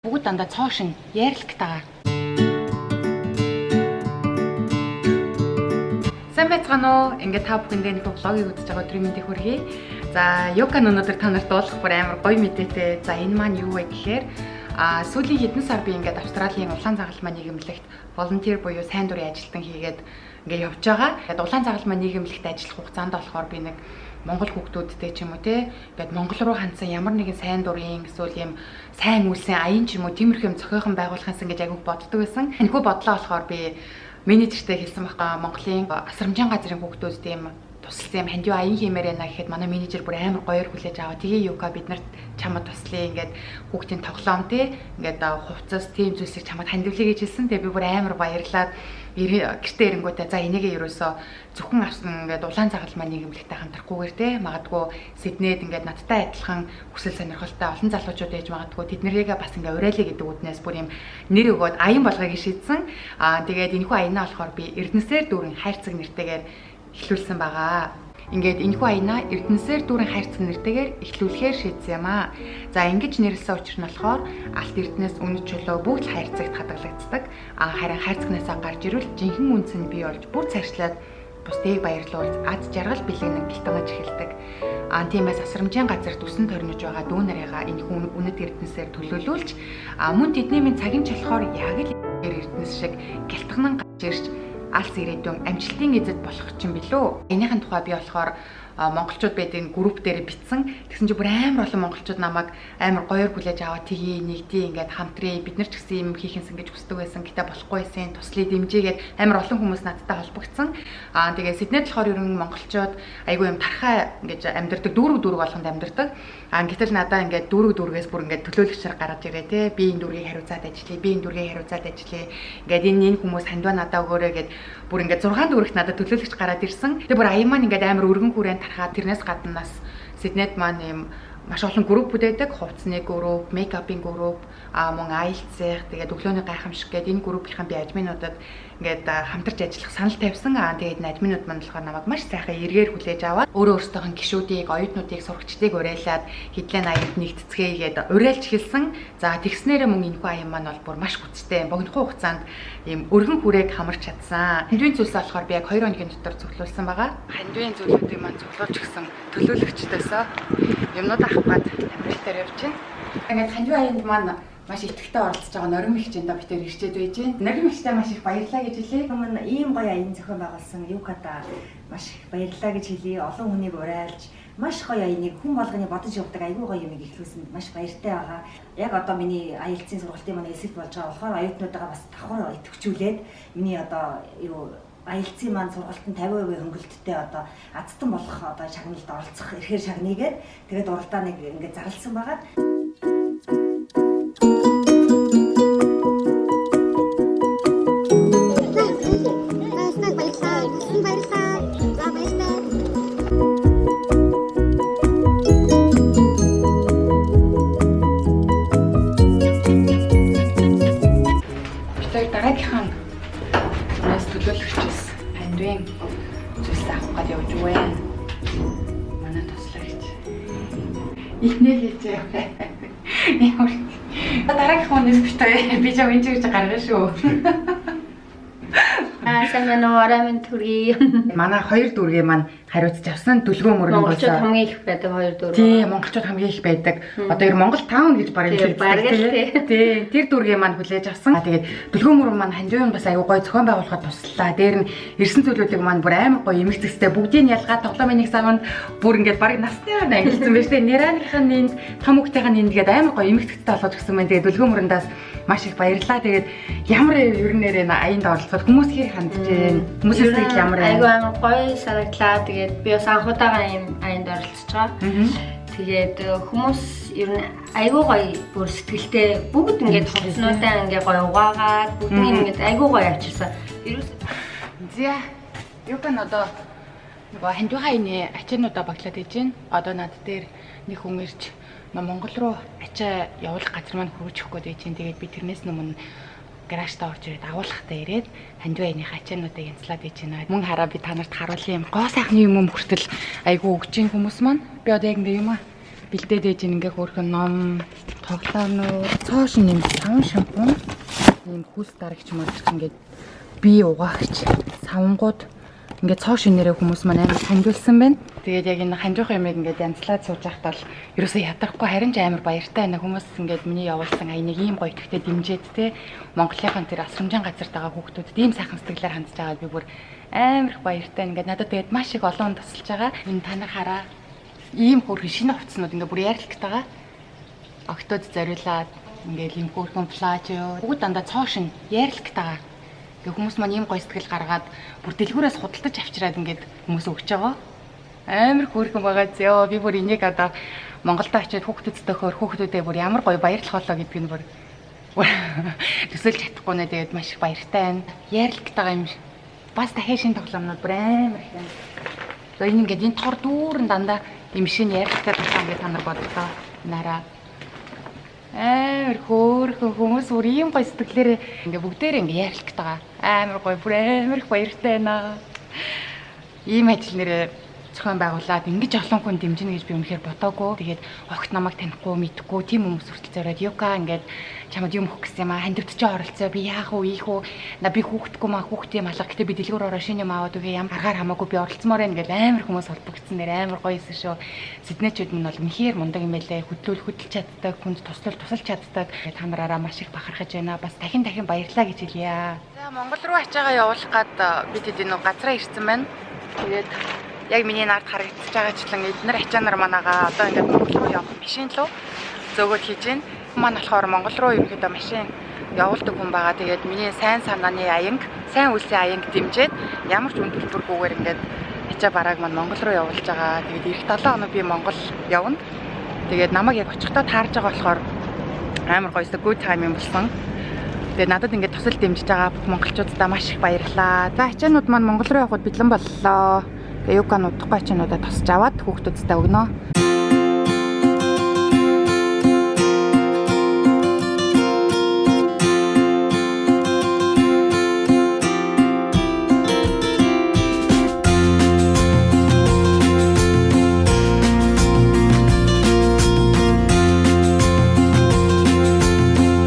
Бүгд дандаа цоо шин яарлагтайгаа. Сайн байцгаана уу? Ингээд та бүхэндээ нэг влогийг үзэж байгаа өдрийн мэндийг хүргэе. За, Юкан өнөөдөр та нарт дуулах бүр амар гоё мэдээтэй. За, энэ маань юу вэ гэхээр сүүлийн хэдэн сар би ингээд Австралийн улаан загалмай нийгэмлэгт волонтер буюу сайн дурын ажилтан хийгээд ингээд явж байгаа. Тэгээд улаан загалмай нийгэмлэгт ажиллах хугацаанд болохоор би нэг Монгол хүүхдүүдтэй ч юм уу те ингээд Монгол руу хандсан ямар нэгэн сайн дурын эсвэл юм сайн үйлсэн аян ч юм уу тиймэрхүү юм зохиохон байгуулахын гэж айгүйх боддог байсан. Энэхүү бодлоо болохоор би менежертэй хэлсэн байхгүй, Монголын асрамжийн газрын хүүхдүүдэд юм тусалсан юм хандив аян хиймээр байна гэхэд манай менежер бүр амар гоёор хүлээж аваа. Тэгээ Юка, бид нарт чамд туслая, ингээд хүүхдийн тоглоом те ингээд хувцас тийм зүйлсийг чамд хандивлая гэж хэлсэн. Тэгээ би бүр амар баярлаад гэртээ ирэнгүүтээ за энийгээ ерөөсөө зөвхөн авсан ингээд улаан загалмай нийгэмлэгтэй хамтрахгүйгээр те магадгүй Сиднейд ингээд надтай адилхан хүсэл сонирхолтой олон залуучууд байж магадгүй, тэднэрийгээ бас ингээд уриалъя гэдэг үднээс бүр юм нэр өгөөд аян болгоё гэж шийдсэн. Тэгээд энэхүү аянаа болохоор би Эрдэнэсээр дүүрэн хайрцаг нэртэйгээр эхлүүлсэн байгаа. Ингээд энэхүү аянаа Эрдэнэсээр дүүрэн хайрцаг нэртэйгээр эхлүүлэхээр шийдсэн юм аа. За, ингэж нэрлсэн учир нь болохоор алт эрдэнэс үнэт чулуу бүгд л хайрцагт хадгалагддаг. Харин хайрцагнаасаа гарч ирвэл жинхэнэ үнс нь бий болж бүр цаашлаад бусдыг баярлуулж аз жаргал бэлэгнэн гэлтангаж эхэлдэг. Тиймээс асрамжийн газар дүсэн торнож байгаа дүү нарыгаа энэхүү үнэт эрдэнэсээр төлөөлүүлж, мөн тэдний минь цагийн чалхоор яг л эрдэнэс шиг гэлтганан гарч ирж алс ирээдүйн амжилтын эзэд болох чинь билүү. Энийхэн тухай би болохоор монголчууд байдаг групп дээр бичсэн. Тэгсэн чинь бүр амар олон монголчууд намайг амар гоёор хүлээж аваад тгий нэгдий, ингээд хамтрий, бид нар ч гэсэн юм хийхэнсэн гэж хүсдэг байсан. Гэтэ болохгүй байсан. Туслая, дэмжээгээд амар олон хүмүүс надтай холбогдсон. Тэгээ Сиднейд болохоор ер нь монголчууд айгүй юм тархай ингэж амьдардаг, дүүрэг дүүрэг болгонд амьдардаг. Гэтэл надаа ингээд дүүрэг дүүргээс бүр ингээд төлөөлөгчөр гаргаж ирээ те. Би энэ дүүргийг хариуцаад ажиллая, би энэ дүүргийг хариуцаад ажиллая. Ингээд энэ хүмүүс хандваа надаа өгөөрэй гэд бүр ингээд 6 дүүрэгт надад төлөөлөгч гараад ирсэн. Тэгээ бүр аян маань ингээд амар өргөн хүрээнд тархаад, тэрнээс гадна нас Сиднейд маань юм маш олон группүүд байдаг. Хувцсны групп, makeup-ын групп, мөн IELTS-ийн, тэгээд өглөөний гайхамшиг гэдэг энэ группийн би админуудад ингээд хамтарч ажиллах санал тавьсан. Тэгээд энэ админууд маань болохоор намайг маш сайхан эргээр хүлээж аваад өөрөө өөрсдийнхөө гишүүдийг, оюутнуудыг, сурагчдыг уриалаад хэдлээ аянд нэгтцгээе гээд уриалж хэлсэн. За, тэгснээрээ мөн энэхүү аян маань бол бүр маш хүчтэй богинохон хугацаанд ийм өргөн хүрээг хамарч чадсан. Хандвийн зүйлсээ болохоор би яг 2 хоногийн дотор цуглуулсан байгаа. Хандвийн зүйлүүдийг маань цуглуулж гисэн төлөөлөгчдөөсөө юмнууд авах гээд амралтаар явж байна. Ингээд хандвийн аянд маань маш идэвхтэй оролцож байгаа Норин мэгчэндээ бид тэр ирчээд байж байна. Норин мэгчтэй маш их баярлалаа гэж хэлье. Өмнө ийм гоё аян зохион байгуулсан Юкада маш их баярлалаа гэж хэлье. Олон хүнийг уриалж маш гоё аяныг хүн болгоны бодож явдаг айгүй гоё юмыг эхлүүлсэнд маш баяртай байгаа. Яг одоо миний IELTS-ийн сургалтын манай эсэлт болж байгаа болохоор оюутнуудаа бас давхар идэвхжүүлээд миний одоо юу IELTS-ийн маань сургалтын 50% хөнгөлөлттэй одоо азтан болох одоо шагналд оролцох эрхээр шагнийгээд тэгээд уралдааныг ингээд зарласан байгаа. Баярлалаа. За, баярлалаа. Бид хоёр дараагийнхаа өнөөс төлөөлөгчөөс хандвийн зүйлс авах гээд явж байна. Манай туслаагч. Ихнээ хийж ямар. Дараагийнхаа өнөөс бид хоёр би жаа энэ чигээр гаргана шүү. Сайн байна уу? Орой минь төргий. Манай хоёр дүүргээ маань хариуцж авсан дүлгөө мөрөн Монголчууд хамгийн их байдаг хоёр дүүрэг. Тий, монголчууд хамгийн их байдаг. Одоо ер Монгол таун гэж бараг Тий, бараг л тий. Тий, тэр дүүргээ маань хүлээж авсан. Тэгээд дүлгөө мөрөн маань хандивын бас аюу гой зохион байгуулахад туслаа. Дээр нь ирсэн зүйлүүдийг маань бүр амар гоё эмх зэгстэй бүгдийг ялгаа тоглоомын нэг савнд бүр ингээд бараг насны орно ангилсан байж тээ. Нераныхын нэнд, том хүүхдийн нэнд гээд амар гоё эмх зэгстэй болгож өгсөн байна. Тэгээд дүлгөө мөрөндөөс маш их баярлалаа. Тэгээд ямар ер нь нэрээ аянд оролцоход хүмүүс хэр хандж байна? Хүмүүсийн сэтгэл ямар байна? Айгүй амар гоё санагдлаа. Тэгээд би бас анх удаага ийм аянд оролцож байгаа. Тэгээд хүмүүс ер нь айгүй гоё бүр сэтгэлтэй бүгд ингээд хувцснуудаа ингээд гоё угаагаад бүгд ингээд айгүй гоё авчирсан. Ерөөс За, юуган одоо нөгөө хандивын аяны ачаануудаа баглаад иж байна. Одоо над дээр нэг хүн ирж Монгол руу ачаа явуулах газар маань хөрвж өгөх гээд байж байна. Тэгээд би тэрнээс өмнө гаражтаа орж ирээд агуулгатай ирээд хандив аяны ачаануудыг янзлаад иж байна. Мөн хараа би та нарт харуулъя юм. Гоо сайхны юм хүртэл айгүй өгч ийн хүмүүс маань. Би одоо яг ингэ юм аа Бэлдээд ээж ингээ хөөрхөн ном, тоглоомнууд, цоо шин юм саван шампунь, ийм хөлс дарагч марагч ингээд бие угаагч савангууд ингээд цоо шинээрээ хүмүүс маань амар хандуулсан байна. Тэгээд яг энэ ханжуух юмыг ингээд янзлаад сууж байхад бол ерөөсөө ядрахгүй, харин ч амар баяртай байна. Хүмүүс ингээд миний явуулсан аяныг ийм гоё идэвхтэй дэмжиж те Монголынхан тэр асрамжийн газарт байгаа хүүхдүүдэд ийм сайхан сэтгэлээр хандж байгаад би бүр амар их баяртай. Ингээд надад тэгээд маш их олон хүн тусалж байгаа. Энэ та нар хараа, ийм хөөрхөн шинэ хувцснууд ингээд бүр яарлагтайгаа октод зориулаад ингээд ийм хөөрхөн плажо бүгд дандаа цоо шин яарлагтайгаа. Тэгээ хүмүүс маань ийм гоё сэтгэл гаргаад бүр дэлгүүрээс худалдаж авчираад ингээд хүмүүс өгч байгаа. Амар хөөрхөн байгаа зөө. Би бүр энийг одоо Монголд очиод хүүхдүүдтэй хөөр хүүхдүүдээ бүр ямар гоё баярлах болоо гэдгийг нь бүр төсөөлж чадахгүй нэ. Тэгээд маш их баяртай байна. Яарлагтайгаа юм бас дахиад шинэ тоглоомнууд бүр амар их байна. За, энэ ингээд энэ тор дүүрэн дандаа юм шинэ яарлагтай тоглоом гэж та нар бодлоо. Нараа амар хөөрхөн хүмүүс бүр ийм гоё сэтгэлээрээ ингээ бүгдээрээ ингээ яарлагтай байгаа. Амар гоё, бүр амар их баяртай байна. Ийм ажил нэрээ зохион байгуулад ингэж олон хүн дэмжинэ гэж би үнэхээр бодоагүй. Тэгээд огт намайг танихгүй, мэдэхгүй тийм хүмүүс хүртэл зориод "Юка, ингээд чамд юм өгөх гэсэн юм аа, хандивд чи оролцоо, би яах вэ, ийх үү, на би хүүхдгүй маа, хүүхдийн малга, гэтээ би дэлгүүр ороо шинэ юм аваад өгье, ямар аргаар хамаагүй би оролцмоор байна" гэл амар хүмүүс холбогдсон нэр амар гоё юмсан шүү. Сиднейчүүд нь бол үнэхээр мундаг юм байлээ. Хөдлөөл хөдөлж чаддаг, хүнд туслал тусалж чаддаг. Та нараараа маш их бахархаж байна. Бас дахин дахин баярлалаа гэж хэлье. За, Монгол руу ачаагаа явуулах гад бид хэд энэ газраа ирсэн байна. Тэгээд яг миний нарт харагдчихж байгаачлан эднэр ачаанаар манаага одоо ингээд Монгол руу явах машин руу зөөгөөд хийж байна. Маань болохоор Монгол руу ерөнхийдөө машин явуулдаг хүн байгаа. Тэгээд миний сайн санааны аянг, сайн үйлсийн аянг дэмжиж ямар ч үн төлбөргүйгээр ингээд ачаа барааг маань Монгол руу явуулж байгаа. Тэгээд ирэх 7 хоног би Монгол явна. Тэгээд намайг яг очихдоо таарж байгаа болохоор амар гоёстой good time юм болсон. Тэгээд надад ингээд тусал дэмжиж байгаа бүх монголчуудаа маш их баярлалаа. За, ачаанууд маань Монгол руу явахад бэлэн боллоо. Тэгээ Юкан удахгүй ачаануудаа тосч аваад хүүхдүүдтэй өгнө.